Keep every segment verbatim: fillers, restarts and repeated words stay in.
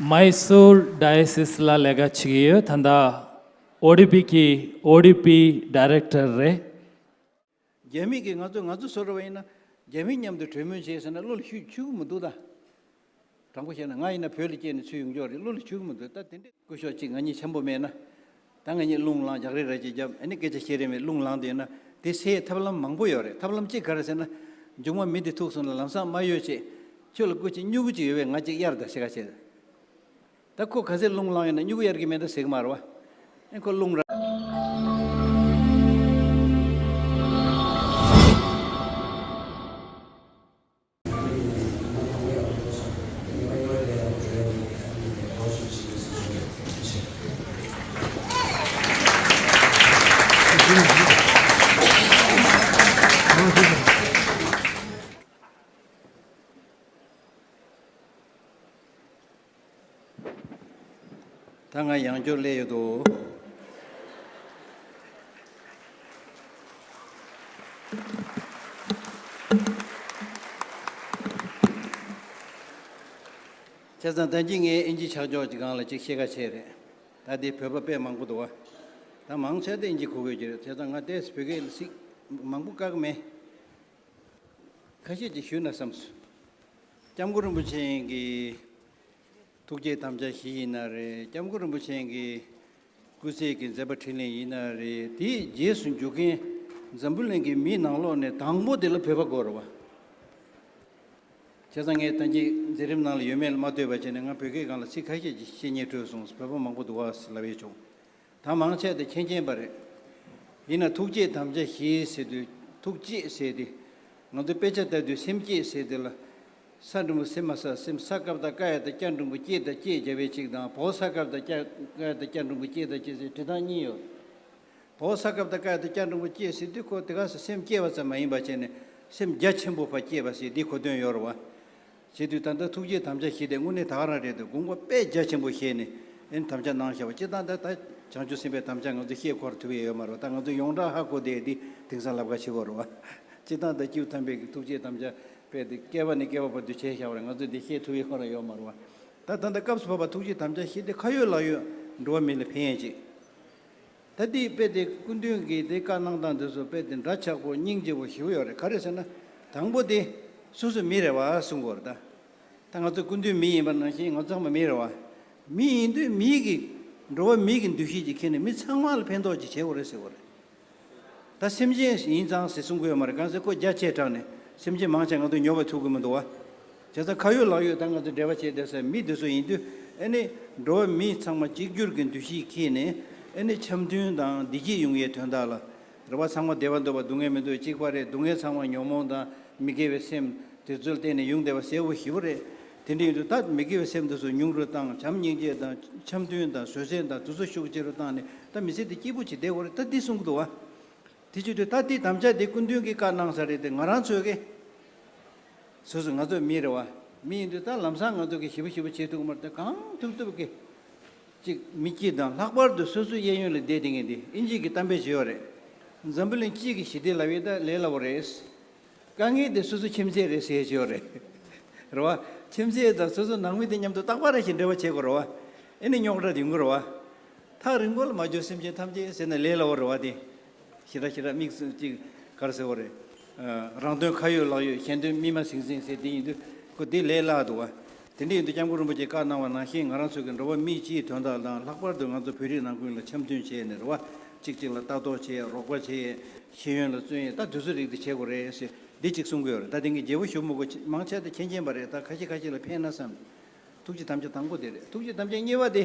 མའི་སུར་ཌའི་སིས་ལ་ལས་ཀ་བྱེད་ཀྱི་ཡོད། ད་ལྟ་ཨོ་ཌི་པི་གི་ཨོ་ཌི་པི་ཌའི་རེག་ཊར་རེད། རྒྱ་མི་གིས་ང་ཚོ་ང་ཚོ་བཟོ་འདྲ་བ་ཡིན་ན། རྒྱ་མི་མཉམ་དུ་གྲོས་མོལ་བྱས་ཟེར་ན་བློ་ལ་ཆུད་ཆུད་ཀྱི་མི་འདུག་ད། དྲང་པོ་བཤད་ན་ང་ཡིན་ན་བོད་ལ་སྐྱེས་ནས་ཚུར་ཡོང་ཆོག་རེད། བློ་ལ་ཆུད་ཀྱི་མི་འདུག་ད་དེ་འདྲའི་སྐུ་ཞབས་གཅིག་ང་གཉིས་འཆམ་པོ་མེད་ན། ད་ང་གཉིས་རླུང་ལངས་རྒྱག་རེས་ར་ཅིག་བརྒྱབ། ཨ་ནི་སྐད་ཆ་བཤད་རེས་མེད། རླུང་ལངས་དུས་ན་དེ་སེལ་ཐབས་ལམ་མང་པོ་ཡོད་རེད། ཐབས་ལམ་གཅིག་ག་རེ་ཟེར་ན། མཇུག་མ་མི་དེ་ཐུག་སོང་ན་ལམ་སང་མ་གཡོལ་བྱེད། ཁྱོད་ལ་སྐུ་མཁྱེན་སྨྱུ་གུ་ཅིག་ཡོད་པས་ང་གཅིག་གཡར་དང་ཟེར་ག་བྱེད། ད་ཁོ་ག་ཚད་རླུང་ལངས་ཡོད་ན་སྨྱུ་གུ་གཡར་གྱི་མེད་ད་ཟེར་གི་མ་རེད་བ། ཨེ་ཁོ་རླུང་ར། ད་ང་ཡང་བསྐྱར་སླེབས་ཡོད་དོ། བྱས་ཙང་ད་གིན་ངས་ཨིན་ཇི་ཆ་འཇོག་གི་སྒང་ལ་ཅིག་བཤད་ཁ་བྱས་རེད། ད་དེ་བོད་པ་དཔེ་མང་པོ་འདུག་བ། ད་མང་ཆེ་དེ་ཨིན་ཇི་གོ་དགོས་ཀྱི་རེད། བྱས་ཙང་ང་ཏོག་ཙམ་བོད་སྐད་ལ་ཚིག་མང་པོ་བཀག་གི་མེད། ཁ་ཤས་ཅིག་ཞུས་ན་བསམས་སོང་། སྐྱབས་མགོན་རིན་པོ་ཆེ་གི་ཐུགས་བསྐྱེད་དམ་བཅའ་བཞི་ཡིན་ན་རེད། སྐྱབས་མགོན་རིན་པོ་ཆེ་གི་སྐུ་ཚེ་གི་མཛད་པ་འཕྲིན་ལས་ཡིན་ན་རེད། དེའི་རྗེས་སུ་འཇུག་མཁན་འཛམ་བུ་གླིང་གི་མིའི་ནང་ལོགས་ནས་དང་པོ་དེ་ལ་བོད་པ་དགོས་རེད་བ། བྱས་ཙང་ངས་ད་གིན་མཛད་རིམ་ནང་ལ་ཡོད་མེད་ལ་མ་ལྟོས་པ་བྱས་ནས་ང་བོད་སྐད་སྒང་ལ་ཚིག་ཁ་ཤས་ཅིག་བཤད་སྙིང་བྲོས་སོང་། བོད་པ་མང་པོ་འདུག་བ་ལབ་ཡས་བྱུང་། ད་མང་ཆེ་དེ་མཁྱེན་མཁྱེན་པ་རེད། ཡིན་ན་ཐུགས་བསྐྱེད་དམ་བཅའ་བཞི་ཟེར་དུས་ཐུགས་བསྐྱེད་ཟེར་དེ། ང་ཚོ་དཔེ་ཆ་ལྟ་དུས་སེམས་བསྐྱེད་ཟེར་དེ་ལ། ས་འགྲེང་བུ་སེ་མ་ས་སེམས། ས་སྐབས་དང་ཀ་ཡ་བཏགས་སྐྱ་འགྲེང་བུ་བསྐྱེད་དང་བསྐྱེད་བརྒྱབ་པའི་གཅིག་དང་། བོ་ས་སྐབས་དང་ཀ་ཡ་བཏགས་སྐྱ་འགྲེང་བུ་བསྐྱེད་དང་བསྐྱེད་ཟེར་འབྲི་སྟངས་གཉིས་ཡོད། བོ་ས་སྐབས་དང་ཀ་ཡ་བཏགས་སྐྱ་འགྲེང་བུ་བསྐྱེད་ཟེར་དུས་ཁོ་དེ་ག་ས་སེམས་བསྐྱེད་པ་ཙམ་མ་ཡིན་པ་བྱས་ནས་སེམས་རྒྱ་ཆེན་པོ་ཕར་བསྐྱེད་པ་ཟེར་འདི་གོ་དོན་ཡོད་རེད་བ། བྱེད་དུས་ད་ལྟ་ཐུགས་བསྐྱེད་དམ་བཅའ་བཞི་དེ་དངོས་གནས་ད་ག་རང་རེད་འདུག་དགོངས་པ་དཔེ་རྒྱ་ཆེན་པོ་བཞེས་ནས་ཨེ་དམ་བཅའ་གནང་བཞག་པ། སྤྱིར་བཏང་ད་ད་བྱང་ཆུབ་སེམས་དཔའི་དམ་བཅའ་ང་ཚོ་བཤད་ཁོ་ར་ཐུབ་ཡས་ཡོད་མ་རེད་བ། ད་ང་ཚོ་ཡོངས་གྲགས་ཧ་གོ་བསྡད་དེ་དེང་སང་ལབ་ཁ་ཆེ་བོ་རེད་བ། སྤྱིར་བཏང་ད་སྐྱེས་བུ་དམ་པའི་གི་ཐུགས་བསྐྱེད་དམ་བཅའ་དཔེ་དེ་བསྐལ་པ་ནས་བསྐལ་པ་བར་དུ་བྱས་བཞག་པ་རེད། ང་ཚོས་འདི་བཤད་ཐུབ་ཡས་ཁོ་ར་ཡོད་མ་རེད་བ། ད་ད་ལྟ་སྐབས་སུ་བབ་པ་ཐུགས་བསྐྱེད་དམ་བཅའ་བཞི་དེ་ཁ་ཡོད་ལག་ཡོད་འགྲོ་བ་མི་ལ་ཕན་ཡས་ཅིག་ད་འདི་དཔེ་དེ་སྐུ་མདུན་གྱིས་དེ་བཀའ་གནང་སྟངས་དེ་ཚོ་དཔེ་དེ་འདྲ་ཆགས་པོ་སྙིང་རྗེ་པོ་ཞེ་པོ་ཡོད་རེད། ག་རེ་ཟེར་ན། དང་པོ་དེ་སོ་སོ་མི་རེད་བ་གསུང་གི་ཡོད་རེད་ད། ད་ང་ཚོ་སྐུ་མདུན་མི་ཡིན་པ་ནང་བཞིན་ང་ཚོ་ཚང་མ་མི་རེད་བ། མི་ཡིན་དུས་མི་གི་འགྲོ་བ་མི་གི་འདུ་ཤེས་ཅིག་ཁྱེར་ནས་མི་ཚང་མ་ལ་ཕན་ཐོགས་ཅིག་བྱེད་དགོས་རེད་ཟེར་གི་ཡོད་རེད། ད་སེམས་ཅན་ཡིན་ཙང་ཟེར་གསུང་གི་ཡོད་མ་རེད། གང་ཟེར་ཁོ་རྒྱ་ཆེ་དྲགས་ནས་སེམས་ཅན་མང་ཆེ་ང་ཚོ་ཉོབ་པ་ཐུབ་ཀྱི་མི་འདུག་བ། བྱས་ཙང་ཁ་ཡོད་ལག་ཡོད་ད་ང་ཚོ་འབྲེལ་བ་བྱས་བསྡད་ས་མི་དེ་ཚོ་ཡིན་དུས་ཨེ་ནི་འགྲོ་བ་མི་ཚང་མ་གཅིག་གྱུར་གྱི་འདུ་ཤེས་འཁྱེར་ནས་ཨེ་ནི་འཆམ་མཐུན་དང་བདེ་སྐྱིད་ཡོང་ཡའི་དོན་དག་ལ་རེ་བ། ཚང་མ་བདེ་བ་འདོད་པ་སྡུག་བསྔལ་མི་འདོད་གཅིག་པ་རེད། སྡུག་བསྔལ་ཚང་མ་ཉོན་མོངས་དང་མི་དགེ་བའི་སེམས་དེ་ཚོ་ལ་བརྟེན་ནས་ཡོང་བསྡད་པ་གསལ་པོ་ཞེ་པོ་རེད། དེ་འདྲ་ཡིན་དུས་ད་མི་དགེ་བའི་སེམས་དེ་ཚོ་ཉུང་རུ་བཏང་། བྱམས་སྙིང་རྗེ་དང་འཆམ་མཐུན་དང་བཟོད་བསྲན་དང་དེ་ཚོ་ཤུགས་ཆེ་རུ་བཏང་ནས་ད་མི་ཚེ་འདི་སྐྱིད་པོ་བྱེད་བསྡད་དགོས་རེད། ད་འདི་གསུང་གི་འདུག་བ། དེ་བྱེད་དུས་ད་ལྟའི་དམ་བཅའ་དེ་སྐུ་མདུན་གྱིས་བཀའ་གནང་ས་རེད་དེ། ང་རང་ཚོས་ཀྱི་སོ་སོ་ང་ཚོ་མི་རེད་བ། མི་ཡིན་དུས་ད་ལམ་སང་ང་ཚོ་གི་ཞེ་པོ་ཞེ་པོ་བྱེད་ཐུབ་ཀྱི་མ་རེད་དེ། གང་ཐུབ་ཐུབ་ཀྱི་ཅིག་མི་སྐྱིད་དང་། ལྷག་པར་དུ་སོ་སོའི་གཡས་གཡོན་ལ་བསྡད་དེ་ངས་འདི་ཨིན་ཇི་གི་གཏམ་དཔེ་ཅིག་ཡོད་རེད། འཛམ་བུ་གླིང་སྤྱི་གི་ཞི་བདེ་ལབ་ཡས་ད་ལས་སླ་བོ་རེད། དཀའ་ངལ་དེ་སོ་སོ་ཁྱིམ་མཚེས་རེད་ཟེར་ཡས་ཅིག་ཡོད་རེད། རེད་བ། ཁྱིམ་མཚེས་དང་སོ་སོ་ནང་མི་དེ་མཉམ་དུ་རྟག་པར་རེ་བཞིན་འབྲེལ་བ་བྱེད་དགོས་རེད་བ། ཨེ་ནི་རྙོག་དྲ་དེ་ཡོང་གི་རེད་བ། ཐག་རིང་པོ་ལ་མ་གྱུར་སེམས་ཅན་ཐམས་ཅད་ཟེར་ན་ལས་སླ་བོ་རེད་བ་དེ། ཞེ་དྲག་ཞེ་དྲག་དམིགས་སུ་ཅིག་ག་རེ་ཟེར་བ་རེད། རང་དོན་ཁ་ཡོད་ལག་ཡོད། གཞན་དོན་སྨིན་མ་ཟིང་ཟིང་ཟེར་དེ་ཡིན་དུས་ཁོ་དེ་ལས་སླ་འདུག་བ། དེ་འདྲ་ཡིན་དུས་སྐྱབས་མགོན་རིན་པོ་ཆེས་བཀའ་གནང་བ་ནང་བཞིན་ང་རང་ཚོ་གི་འགྲོ་བ་མི་སྤྱིའི་དོན་དག་དང་། ལྷག་པར་དུ་ང་ཚོ་བོད་རིགས་ནང་ཁུལ་ལ་འཆམ་མཐུན་བྱས་ནས་རེད་བ། གཅིག་གཅིག་ལ་ལྟ་རྟོག་བྱས། རོགས་པ་བྱས། ཤེས་ཡོན་ལ་བརྩོན་ཡས། ད་དེ་ཚོ་རིགས་དེ་བྱེད་དགོས་རེད་ཟེར་འདི་གཅིག་གསུང་གི་ཡོད་རེད། ད་དེ་ངས་རྒྱས་པོ་ཞུ་མི་དགོས། མང་ཆེ་དེ་མཁྱེན་མཁྱེན་པ་རེད། ད་ཁ་ཤས་ཁ་ཤས་ལ་ཕན་ན་བསམ། ཐུགས་བསྐྱེད་དམ་བཅའ་དང་པོ་དེ་རེད། ཐུགས་བསྐྱེད་དམ་བཅའ་གཉིས་པ་དེ།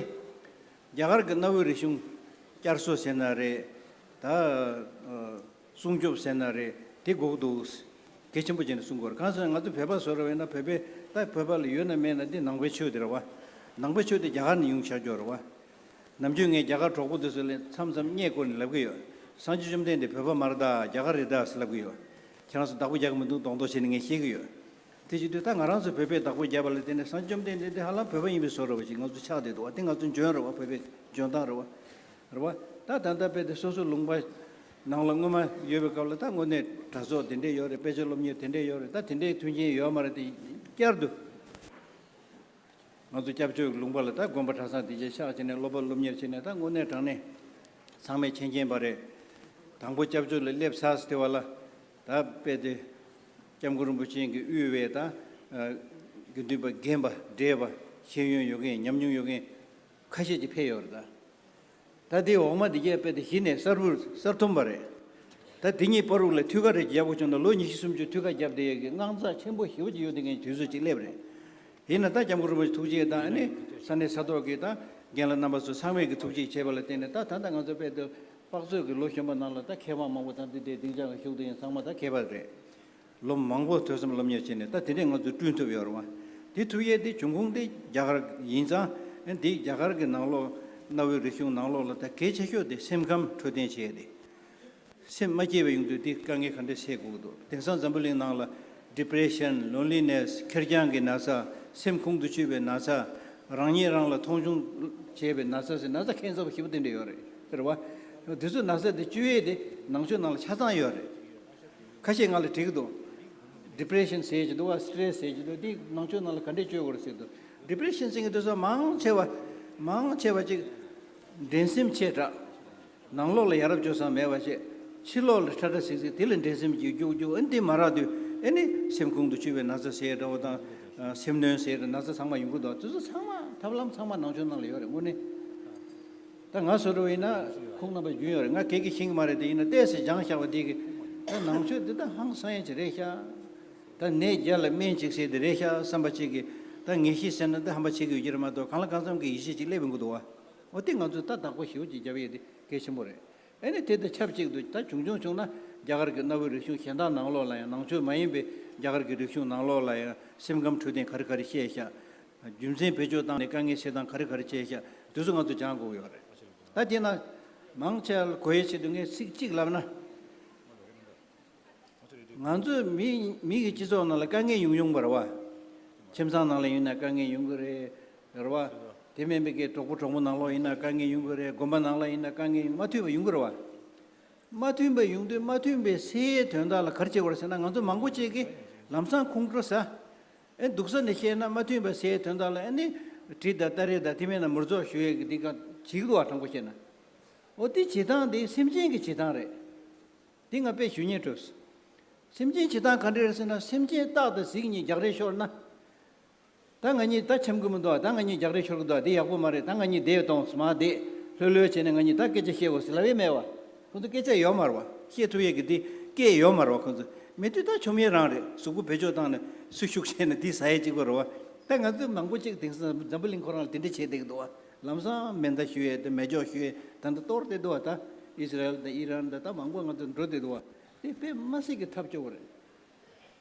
རྒྱ་གར་གྱི་གནའ་བོའི་རིག་གཞུང་བསྐྱར་གསོ་ཟེར་ན་རེད། ད་ཨ་སྲུང་སྐྱོབ་ཟེར་ན་རེད། དེ་དགོས་ཀྱི་འདུག་གལ་ཆེན་པོ་བྱས་ནས་གསུང་དགོས་རེད། གང་ཟེར་ན་ང་ཚོ་བོད་པ་བཟོ་འདྲ་བས་ན་བོད་པའི་ད་བོད་པ་ལ་ཡོད་ན་མེད་ན་འདི་ནང་པའི་ཆོས་དེ་རེད་བ། ནང་པའི་ཆོས་དེ་རྒྱ་གར་ནས་ཡོང་ཆགས་ཀྱི་ཡོད་རེད་བ། ནམ་རྒྱུན་ངས་རྒྱ་གར་གྲོགས་པོ་དེ་ཚོ་ལ་མཚམས་མཚམས་བརྙས་བཀོལ་ནས་ལབ་ཀྱི་ཡོད། སངས་རྒྱས་བཅོམ་ལྡན་འདས་བོད་པ་མ་རེད་ད། རྒྱ་གར་རེད་ད་ཟེར་ལབ་ཀྱི་ཡོད། ཁྱེད་རང་ཚོ་བདག་པོ་རྒྱག་གི་མི་འདུག་མདོག་མདོག་བྱས་ནས་ངས་བཤད་ཀྱི་ཡོད། དེ་བྱེད་དུས་ད་ང་རང་ཚོ་བོད་པས་བདག་པོ་བརྒྱབ་པ་ལ་བརྟེན་ནས་སངས་རྒྱས་བཅོམ་ལྡན་འདས་དེ་ཧ་ལམ་བོད་པ་ཡིན་པའི་བཟོ་འདྲ་བ་ཞིག་ང་ཚོ་ཆགས་བསྡད་འདུག་བ། དེ་ང་ཚོ་འཇོན་རེད་བ། བོད་པའི་འཇོན་ཐང་རེད་བ། རེད་བ། ད་ད་ལྟ་བོད་དེ་སོ་སོ་ལུང་པ་ནང་ལ་སྔོན་མ་ཡོད་པའི་སྐབས་ལ་ད་དངོས་གནས་གྲྭ་ཚོགས་དེ་འདྲས་ཡོད་རེད། དཔེ་ཆ་སློབ་གཉེར་དེ་འདྲས་ཡོད་རེད། ད་དེ་འདྲའི་མཐུན་རྐྱེན་ཡོད་མ་རེད་དེ། བསྐྱར་དུ་ ང་ཚོ་སྐྱབས་བཅོལ་གྱི་ལུང་པ་ལ་ད་དགོན་པ་གྲྭ་ཚང་དེ་ཚོ་ཆགས་བྱས་ནས་སློབ་པ་སློབ་གཉེར་བྱས་ནས། ད་དངོས་གནས་དྲང་གནས་ཚང་མས་མཁྱེན་མཁྱེན་པ་རེད། དང་པོ་སྐྱབས་བཅོལ་ལ་སླེབས་ཚར་ཟེར་བ་ལ། ད་དཔེ་དེ་སྐྱབས་མགོན་རིན་པོ་ཆེ་གིས་དབུས་པའི་ད་ཨ་དགེ་འདུན་པ་རྒན་པ་བགྲེས་པ་ཤེས་ཡོན་ཡོད་མཁན་ཉམས་མྱོང་ཡོད་མཁན་ཁ་ཤས་ཅིག་ཕེབས་ཡོད་རེད་ད། ད་དེ་འོག་མ་དེ་གས་དཔེ་དེ་གཞི་ནས་གསར་བུར་གསར་ཐོན་པ་རེད། ད་དེ་གཉིས་བར་དུ་ལ་མཐུད་ཁ་རེ་རྒྱག་དགོས་བྱུང་ན་ལོ་ཉི་ཤུ་སུམ་ཅུ་མཐུད་ཁ་རྒྱབ་བསྡད་ཡོད་ཀྱི་དངངས་འཚབ་ཆེན་པོ་ཞེ་པོ་ཅིག་ཡོད་བསྡད་མཁན་དུས་ཚོད་ཅིག་སླེབས་རེད། ཡིན་ན་ད་སྐྱབས་མགོན་རིན་པོ་ཆེ་ཐུགས་རྗེ་དང་ཨ་ནི་ས་གནས་ས་ཐོག་གི་ད་རྒན་ལགས་རྣམ་པ་ཚོ་ཚང་མས་ཀྱི་ཐུགས་རྗེ་བྱས་པ་ལ་བརྟེན་ནས། ད་ད་ལྟ་ང་ཚོ་དཔེ་དེ་དཔག་ཚོད་ཀྱི་ལོ་གཞོན་པ་ནང་ལ་ད་མཁས་པ་མང་པོ་ད་འདི་འདྲའི་སྡིངས་ཆ་ལ་བཞུགས་བསྡད་མཁན་ཚང་མ་ད་མཁས་པ་རེད། ལོ་མང་པོ་ཐོས་བསམ་སློབ་གཉེར་བྱས་ནས་ད་དེ་འདྲས་ང་ཚོ་བསྐྲུན་ཐུབ་ཡོད་རེད་བ། དེ་ཐུབ་ཡས་དེ་འབྱུང་ཁུངས་དེ་རྒྱ་གར་ཡིན་ཙང་། འདི་རྒྱ་གར་གྱི་ནང་ལོགས་གནའ་བོའི་རིག་གཞུང་ནང་ལོགས་ལ་ད་གལ་ཆེ་ཤོས་དེ་སེམས་ཁམས་འཕྲོད་བསྟེན་བྱས་ཏེ། སེམས་མ་སྐྱིད་པ་ཡོང་དུས་དེ་དཀའ་ངལ་ག་འདྲས་སེལ་དགོས་ཀྱི་འདུག་དེང་སང་འཛམ་བུ་གླིང་ནང་ལ་depression, loneliness, ཁེར་རྐྱང་གི་ན་ཚ། སེམས་ཁོང་དུ་ཆུད་པའི་ན་ཚ། རང་ཉིད་རང་ལ་མཐོང་ཆུང་བྱས་པའི་ན་ཚ་ཟེར། ན་ཚ་ཁྱད་མཚར་པོ་ཞེ་པོ་དེ་འདྲས་ཡོད་རེད། རེད་བ། དེ་ཚོ་ན་ཚ་དེ་བཅོས་ཡས་དེ་ནང་ཆོས་ནང་ལ་ཆ་ཚང་ཡོད་རེད། ཁ་ཤས་ང་ལ་དྲིས་ཀྱི་འདུག depression ཟེར་གྱི་འདུག་བ། stress ཟེར་གྱི་འདུག་དེ་ནང་ཆོས་ནང་ལ་ག་འདྲས་བཅོས་དགོས་རེད་ཟེར་འདུག depression ཟེར་མཁན་དེ་ཚོ་མང་ཆེ་བ། མང་ཆེ་བ་ཅིག་འགྲན་སེམས་ཆེ་དྲགས། ནང་ལོགས་ལ་ཡ་རབས་སྤྱོད་བཟང་མེད་པ་བྱས། ཕྱི་ལོགས་ལ་ཁྲ་ཁྲ་ཟིག་ཟིག་དེ་ལ་འགྲན་སེམས་ཀྱིས་རྒྱུག་རྒྱུག་ཨ་ནི་དེ་མ་རག་དུས་ཨ་ནི་སེམས་ཁོང་དུ་ཆུད་པའི་ན་ཚ་ཟེར་འདྲ་བོ་དང་། ཨ་སེམས་གནོན་ཟེར་འདྲ་ན་ཚ་ཚང་མ་ཡོང་གི་འདུག་དེ་ཚོ་ཚང་མ་ཐབས་ལམ་ཚང་མ་ནང་ཆོས་ནང་ལ་ཡོད་རེད་དངོས་གནས། ད་ང་བཟོ་འདྲ་བོ་ཡིན་ན་ཁོང་རྣམ་པ་རྒྱུས་ཡོད་རེད། ང་སྐད་ཀྱི་ཤེས་ཀྱི་མ་རེད། དེ་ཡིན་ན་ཏོག་ཙམ་སྦྱངས་བཞག་པ་དེ་གི་ད་ནང་ཆོས་འདི་ད་ཧང་སང་ཡས་ཅིག་རེད་ཤག་ད་ནད་བརྒྱ་ལ་སྨན་གཅིག་ཟེར་དེ་རེད་ཤག་བསམ་པ་ཅིག་གི་ད་ངེས་ཤེས་ཟེར་ན་ད་ཧམ་པ་བྱེད་ཀྱི་ཡོད་ཀྱི་རེད་མ་གཏོགས། གང་ལ་གང་འཚམ་གྱི་ཡིད་ཆེས་ཅིག་སླེབས་ཡོང་གི་འདུག་བ། འོ་དེ་ང་ཚོས་ད་བདག་པོ་ཞེ་པོ་ཅིག་རྒྱབ་ཡས་དེ་གལ་ཆེན་པོ་རེད། ཨ་ནི་དེ་དང་ཆབས་ཅིག་ཏུ་ད་བྱུང་བྱུང་བྱུང་ན་རྒྱ་གར་གྱི་གནའ་བོའི་རིག་གཞུང་གཞན་དག་ནང་ལོགས་ལ་ཡང་། ནང་ཆོས་མ་ཡིན་པའི་རྒྱ་གར་གྱི་རིག་གཞུང་ནང་ལོགས་ལ་ཡང་སེམས་ཁམས་འཕྲོད་བསྟེན་ག་རེ་ག་རེ་བཤད་ཤག་རྒྱུ་མཚན་བེད་སྤྱོད་བཏང་ནས་དཀའ་ངལ་སེལ་སྟངས་ག་རེ་ག་རེ་བྱས་ཤག་དེ་ཚོ་ང་ཚོ་སྦྱང་དགོས་ཡོད་རེད། ད་དེ་ན་མང་ཆེ་བ་ལ་གོ་ཡས་ཆེད་དུ་ངས་ཚིག་གཅིག་ལབ་ན། ང་ཚོའི་མི་མི་གི་སྤྱི་ཚོགས་ནང་ལ་དཀའ་ངལ་ཡོང་ཡོང་བ་རེད་བ། ཁྱིམ་ཚང་ནང་ལ་ཡིན་ན་དཀའ་ངལ་ཡོང་གི་རེད། རེད་བ། དེ་མིན་པའི་གི་གྲོགས་པོ་གྲོགས་མོ་ནང་ལོགས་ཡིན་ན་དཀའ་ངལ་ཡོང་གི་རེད། དགོན་པ་ནང་ལ་ཡིན་ན་དཀའ་ངལ་ཡོང་། མ་མཐུན་པ་ཡོང་གི་རེད་བ། མ་མཐུན་པ་ཡོང་དུས་མ་མཐུན་པའི་སེལ་ཡས་དོན་དག་ལ་ག་རེ་བྱེད་དགོས་རེད་ཟེར་ན། ང་ཚོ་མང་པོ་ཅིག་གིས་ལམ་སང་ཁོང་ཁྲོ་ཟ། ཨེ་སྡུག་ས་ནས་བཤད་ན་མ་མཐུན་པ་སེལ་ཡས་དོན་དག་ལ་ཨ་ནི་གྲི་དང་སྟ་རེ་དང་དེ་མིན་ན་མུར་རྫོག་གཞུ་ཡས་ཀྱི་འདི་ག་བྱེད་ཀྱི་འདུག་བ། དྲང་པོ་བཤད་ན། འོ་དེ་བྱེད་སྟངས་དེ་སེམས་ཅན་གྱི་བྱེད་སྟངས་རེད། འདི་ང་དཔེ་ཞུ་སྙིང་བྲོས། སེམས་ཅན་བྱེད་སྟངས་ག་འདྲ་རེད་ཟེར་ན། སེམས་ཅན་སྟག་དང་གཟིག་གཉིས་རྒྱག་རེས་ཤོར་ན། ད་ང་གཉིས་ད་འཆམ་གི་མི་འདུག་ད་ང་གཉིས་རྒྱག་རེས་ཤོར་གི་འདུག་འདི་ཡག་པོ་མ་རེད། ད་ང་གཉིས་བསྡད་གཏོང་། མར་བསྡད། ལྷོད་ལྷོད་བྱས་ནས་ང་གཉིས་ད་སྐད་ཆ་བཤད་དགོས་ཟེར་ལབ་ཡས་མེད་བ། ཁོང་ཚོ་སྐད་ཆ་ཡོད་མ་རེད་བ། བཤད་ཐུབ་ཡས་ཀྱི་འདི་སྐད་ཡོད་མ་རེད་བ། ཁོང་ཚོ་མེད་དུས་ད་མཆོང་ཡས་རང་རེད། གཟུགས་པོ་བེད་སྤྱོད་བཏང་ནས་སུ་ཤུགས་བྱས་ནས་འདི་ཟ་ཡས་གཅིག་པ་རེད་བ། ད་ང་ཚོ་མང་པོ་ཅིག་དེང་སང་འཛམ་བུ་གླིང་ཁོ་རང་ལ་དེ་འདྲ་བྱས་བསྡད་ཀྱི་འདུག་བ། ལམ་སང་མེ་མདའ་གཞུ་ཡས་དེ། མེ་སྒྱོགས་གཞུ་ཡས་ད་འདི་གཏོར་བསྡད་འདུག་བ། ད་ཨི་སི་རལ་དང་ཨི་རན་དང་ད་མང་པོ་ང་ཚོ་འགྲོ་བསྡད་འདུག་བ། དེ་དཔེ་མ་སྲིད་ཀྱི་ཐབས་སྐྱོ་བོ་རེད།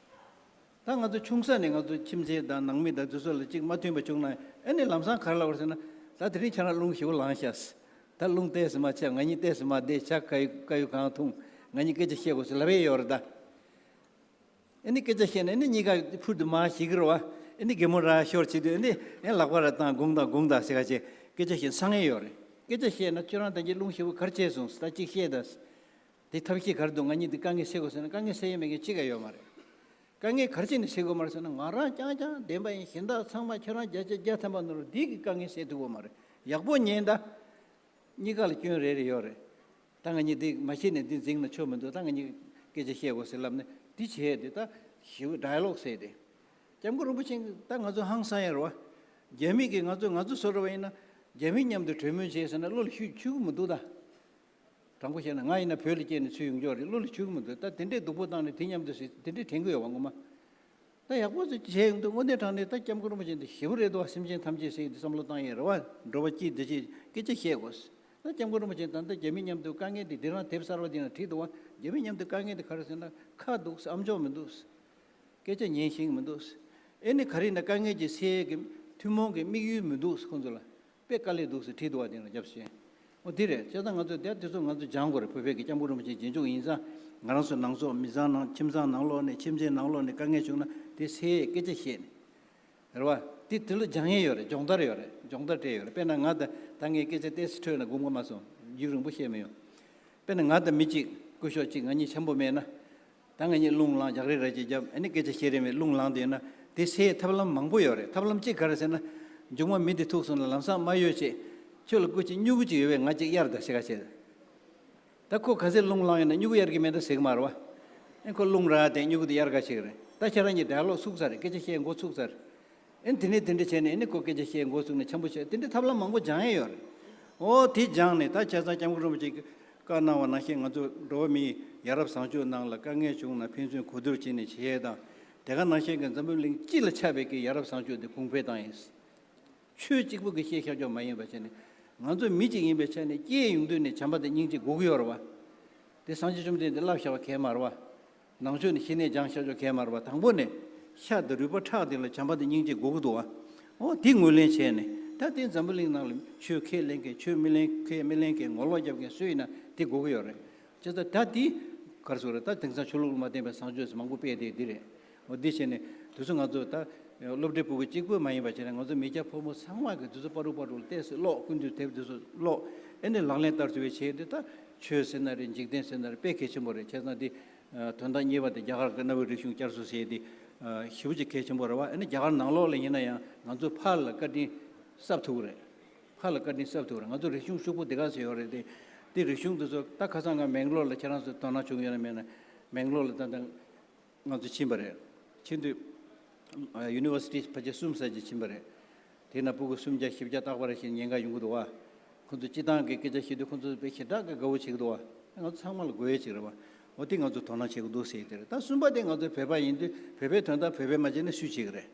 ད་ང་ཚོ་ཆུང་ས་ནས་ང་ཚོ་ཁྱིམ་མཚེས་དང་ནང་མི་དང་དེ་ཚོ་ལ་གཅིག་མ་མཐུན་པ་བྱུང་ན། ཨ་ནི་ལམ་སང་ག་རེ་ལབ་དགོས་ཟེར་ན། ད་དེ་རིང་ཁྱེད་རང་རླུང་ཞེ་པོ་ལངས་ཤག་ད་རླུང་ཏོག་ཙམ་མར་ཆག་ང་གཉིས་ཏོག་ཙམ་མར་བསྡད། ཇ་དཀར་ཡོལ་དཀར་ཡོལ་གང་འཐུང་། ང་གཉིས་སྐད་ཆ་བཤད་དགོས་ཟེར་ལབ་ཡས་ཡོད་རེད་ད། ཨ་ནི་སྐད་ཆ་བཤད་ནས་ཨ་ནི་གཉིས་ཀ་ཕུར་དུ་མར་ཞིག་གི་རེད་བ། ཨ་ནི་གད་མོ་ར་ཤོར་བྱེད་དུས་ཨ་ནི་ཨེ་ལག་པ་ར་བཏང་། དགོངས་དག་དགོངས་དག་ཟེར་ག་བྱས་སྐད་ཆ་བཤད་སང་ཡས་ཡོད་རེད། སྐད་ཆ་བཤད་ན་ཁྱོད་རང་ད་གིན་རླུང་ཞེ་པོ་ག་རེ་བྱས་སོང་ཟེར། ད་གཅིག་བཤད་དང་། དེ་ཐབས་ཤེས་ག་རེ་འདུག་ང་གཉིས་འདི་དཀའ་ངལ་སེལ་དགོས་ཟེར་ན་དཀའ་ངལ་སེལ་ཡས་མེད་མཁན་གཅིག་ཀ་ཡོད་མ་རེད། དཀའ་ངལ་ག་རེ་བྱས་ནས་སེལ་དགོས་མ་རེད་ཟེར་ན། ང་རང་རྐྱང་རྐྱང་བདེན་པ་ཡིན། གཞན་དག་ཚང་མ་ཁྱེད་རང་བརྒྱ་ཆ་བརྒྱ་ཐམ་པ་ནོར་འདི་གི་དཀའ་ངལ་སེལ་ཐུབ་ཀྱི་མ་རེད། ཡག་པོ་ཉན་ད། གཉིས་ཀ་ལ་སྐྱོན་རེ་རེ་ཡོད་རེད། ད་ང་གཉིས་འདི་མ་ཤེས་ནས་འདི་འཛིང་ན་ཆོ་མི་འདུག་ད་ང་གཉིས་སྐད་ཆ་བཤད་དགོས་ཟེར་ལབ་ནས་འདི་བྱས་ཏེ་ད་ཞེ་པོ་ཌའི་ལོག་ཟེར་ཏེ། སྐྱབས་མགོན་རིན་པོ་ཆེ་ད་ང་ཚོ་ཧང་སང་ཡ་རེད་བ། རྒྱ་མི་གིས་ང་ཚོ་ང་ཚོ་བཟོ་འདྲ་བ་ཡིན་ན་རྒྱ་མི་མཉམ་དུ་གྲོས་མོལ་བྱས་ཟེར་ན་བློ་ལ་ཆུད་ཆུད་ཀྱི་མི་འདུག་ད། དྲང་པོ་བཤད་ན་ང་ཡིན་ན་བོད་ལ་སྐྱེས་ནས་ཚུར་ཡོང་ཆོག་རེད། བློ་ལ་ཆུད་ཀྱི་མི་འདུག་ད་དེ་འདྲས་སྡུག་པོ་བཏང་ནས་དེ་མཉམ་དུ་ཟེར་དེ་འདྲས་དྲན་གྱི་ཡོད་བ་ངོ་མ། ད་ཡག་པོ་ཅིག་བྱས་ཡོང་དུས་དངོས་གནས་དྲང་གནས་ད་སྐྱབས་མགོན་རིན་པོ་ཆེ་འདི་ཞེ་པོ་རེད་འདུག་བ། སེམས་ཅན་ཐམས་ཅད་ཟེར་ཡོང་དུས་བསམ་བློ་བཏང་ཡས་རེད་བ། འགྲོ་བ་སྤྱི་འདི་ཅིག་སྐད་ཆ་བཤད་དགོས། ད་སྐྱབས་མགོན་རིན་པོ་ཆེ་ད་ལྟ་རྒྱ་མི་མཉམ་དུ་དཀའ་ངལ་འདི་འདི་རང་དེབ་གསར་པ་འདི་ནང་བྲིས་འདུག་བ། རྒྱ་མི་མཉམ་དུ་དཀའ་ངལ་འདི་ག་རེ་ཟེར་ན། ཁ་འདུག་ཨམ་ཅོག་མི་འདུག་སྐད་ཆ་ཉན་ཤེས་ཀྱི་མི་འདུག་ཨེ་ནི་ག་རེ་ཡིན་ན་དཀའ་ངལ་གྱི་སེལ་ཡས་ཀྱི་ཐུན་མོང་གི་དམིགས་ཡུལ་མི་འདུག་ཁོང་ཚོ་ལ། དཔེ་དཀའ་ལས་འདུག་ཟེར་བྲིས་འདུག་བ། དེ་ལ་རྒྱབ་བཤད། འོ་དེ་རེད། བྱས་ཙང་ང་ཚོ་དེ་དེ་ཚོ་ང་ཚོ་སྦྱང་དགོས་རེད། བོད་པའི་གི་སྐྱབས་མགོན་རིན་པོ་ཆེ་རྗེས་འཇུག་ཡིན་ཙང་། ང་རང་ཚོ་ནང་ཚོགས་མི་ཚང་ནང་ཁྱིམ་ཚང་ནང་ལོགས་ནས་ཁྱིམ་མཚེས་ནང་ལོགས་ནས་དཀའ་ངལ་བྱུང་ན་དེ་སེལ་ཡས་སྐད་ཆ་བཤད་ནས། རེད་བ། དེ་དེ་ལ་སྦྱང་ཡས་ཡོད་རེད། སྦྱོང་བརྡར་ཡོད་རེད། སྦྱོང་བརྡར་སྤྲད་ཡོད་རེད། དཔེར་ན་ང་ད་ད་ངས་སྐད་ཆ་ཏོག་ཙམ་འཕྲོས་ན་སྒུག་མ་སོང་། ཡུན་རིང་པོ་བཤད་མི་ཡོང་། དཔེར་ན་ང་དང་མི་གཅིག་སྐུ་ཞབས་གཅིག་ང་གཉིས་འཆམ་པོ་མེད་ན། ད་ང་གཉིས་རླུང་ལངས། རྒྱག་རེས་ར་ཅིག་བརྒྱབ། ཨ་ནི་སྐད་ཆ་བཤད་རན་མེད། རླུང་ལངས་བསྡད་ན་དེ་སེལ་ཐབས་ལམ་མང་པོ་ཡོད་རེད། ཐབས་ལམ་གཅིག་ག་རེ་ཟེར་ན། མཇུག་མ་མི་དེ་ཐུག་སོང་ན་ལམ་སང་མ་གཡོལ་བྱས། ཁྱོད་ལ་སྐུ་མཁྱེན་སྨྱུ་གུ་ཅིག་ཡོད་པས་ང་ཅིག་གཡར་དང་ཞེས་ག་བྱས། ད་ཁོ་ག་ཚད་རླུང་ལངས་ཡོད་ན་སྨྱུ་གུ་གཡར་གྱི་མེད་ད་ཟེར་གི་མ་རེད་བ། ཨེ་ཁོ་རླུང་རག་དེ་སྨྱུ་གུ་དེ་གཡར་ག་བྱེད་གི་རེད། ད་ཁྱེད་རང་གཉིས་ཌའི་ལོག་ཚུགས་ཚར་རེད། སྐད་ཆ་བཤད་འགོ་ཚུགས་ཚར་རེད། ཨེ་དེ་ནས་དེ་འདྲ་བྱས་ནས་ཨེ་ནི་ཁོ་སྐད་ཆ་བཤད་འགོ་ཚུགས་ནས་འཆམ་པོ་བྱས། དེ་འདྲའི་ཐབས་ལམ་མང་པོ་སྦྱང་ཡས་ཡོད་རེད། ཨོ་དེ་སྦྱངས་ནས་ད་བྱས་ཙང་སྐྱབས་མགོན་རིན་པོ་ཆེས་བཀའ་གནང་བ་ནང་བཞིན་ང་ཚོ་འགྲོ་བ་མིའི་ཡ་རབས་བཟང་སྤྱོད་ནང་ལ་དཀའ་ངལ་བྱུང་ན་ཕན་ཚུན་གོ་བསྡུར་བྱས་ནས་བྱེད་ཡས་དང་། དེ་ག་ནང་བཞིན་གྱི་འཛམ་བུ་གླིང་སྤྱི་ལ་ཆགས་པའི་གི་ཡ་རབས་བཟང་སྤྱོད་དེ་གོང་འཕེལ་བཏང་ཡིན། ཆོས་གཅིག་པུ་གི་བཤད་ཤག་ཅོག་མ་ཡིན་པ་བྱས་ནས། ང་ཚོ་མི་གཅིག་ཡིན་པའི་ཆ་ནས་སྐྱེས་ཡོང་དུས་ནས་བྱམས་པ་དང་སྙིང་རྗེ་དགོས་ཀྱི་ཡོད་རེད་བ། དེ་སངས་རྒྱས་བཅོམ་ལྡན་འདས་བསླབ་བཞག་པ་གས་མ་རེད་བ། ནང་ཆོས་ནས་ཤེས་ནས་སྦྱང་ཤག་ཅོག་གས་མ་རེད་བ། དང་པོ་ནས་ཤ་དང་རུས་པ་ཁྲག་དེ་ལ་བྱམས་པ་དང་སྙིང་རྗེ་དགོས་ཀྱི་འདུག་བ། འོ་དེ་ངོས་ལེན་བྱས་ནས་ད་དེ་འཛམ་བུ་གླིང་ནང་ལ་ཆོས་ཁས་ལེན་མཁན་ཆོས་མི་ལེན་ཁས་མི་ལེན་མཁན་ངོ་ལོག་རྒྱབ་མཁན་སུ་ཡིན་ན་དེ་དགོས་ཀྱི་ཡོད་རེད། བྱས་ཙང་ད་དེ་ག་རེ་ཟེར་དགོས་རེད། ད་དེང་སང་ཆོས་ལུགས་ལ་མ་བརྟེན་པའི་བཟང་སྤྱོད་ཟེར་མང་པོ་སྤེལ་བསྡད་འདི་རེད། འོ་འདི་བྱས་ནས་དུས་ཚོད་ང་ཚོ་ད་སློབ་གྲྭའི་ཕྲུ་གུ་གཅིག་པུ་མ་ཡིན་པ་བྱས་ན་ང་ཚོ་མི་སྐྱ་ཕོ་མོ་ཚང་མ་གི་དུས་ཚོད་བར་དུ་བར་དུ་ལ་ཏོག་ཙམ་ཀློག་ཀུན་འདུས་དེབ་དེ་ཚོ་ཀློག་ཨེ་ནས་ལག་ལེན་བསྟར་ཐུབ་པའི་ཆེད་དུ་ད་ཆོས་ཟེར་ན་རེད། འཇིག་རྟེན་ཟེར་ན་རེད། དཔེ་གལ་ཆེན་པོ་རེད། བྱས་ཙང་འདི་དོན་དག་གཉིས་པ་དེ་རྒྱ་གར་གྱི་གནའ་བོའི་རིག་གཞུང་བསྐྱར་གསོ་ཟེར་དེ་ཞེ་པོ་ཅིག་གལ་ཆེན་པོ་རེད་བ། ཨེ་ནས་རྒྱ་གར་ནང་ལོགས་ལ་ཡིན་ན་ཡང་ང་ཚོ་ཕར་ལ་བཀའ་དྲིན་གསབ་ཐུབ་ཀྱི་རེད། ཕར་ལ་བཀའ་དྲིན་གསབ་ཐུབ་རེད། ང་ཚོ་རིག་གཞུང་ཕྱུག་པོ་འདི་ག་ཚོད་ཡོད་རེད་དེ། དེ་རིག་གཞུང་འདི་ཚོ་ད་ཁ་སང་ང་མེང་ལོར་ལ་ཁྱེད་རང་ཚོ་དོ་སྣང་བྱུང་ཡོད་ན་མེད་ན། མེང་ལོར་ལ་ད་ལྟ་ང་ཚོ་ཕྱིན་པ་རེད། ཕྱིན་དུས་ཡུ་ནི་ཝར་སི་ཊི་ཕལ་ཆེར་གསུམ་ཙམ་ཅིག་ཕྱིན་པ་རེད། དེ་ན་ཕྲུ་གུ་སུམ་བརྒྱ་བཞི་བརྒྱ་རྟག་པར་ཞིག་ཉེན་ཁ་ཡོང་གི་འདུག་བ། ཁོ་ཚོ་སྤྱི་བཏང་གི་སྐད་ཆ་བཤད་དུས་ཁོ་ཚོ་དཔེ་ཞེ་དྲག་གི་དགའ་བོ་བྱེད་ཀྱི་འདུག་བ། ང་ཚོ་ཚང་མ་ལ་དགོས་ཡས་ཅིག་རེད་བ། འོ་དེ་ང་ཚོ་དོ་སྣང་བྱེད་ཀྱི་འདུག་ཟེར་དེ་རེད། ད་གསུམ་པ་དེ་ང་ཚོ་བོད་པ་ཡིན་དུས་བོད་པའི་དོན་དག་བོད་པས་མ་བྱས་ན་སུས་བྱེད་ཀྱི་རེད།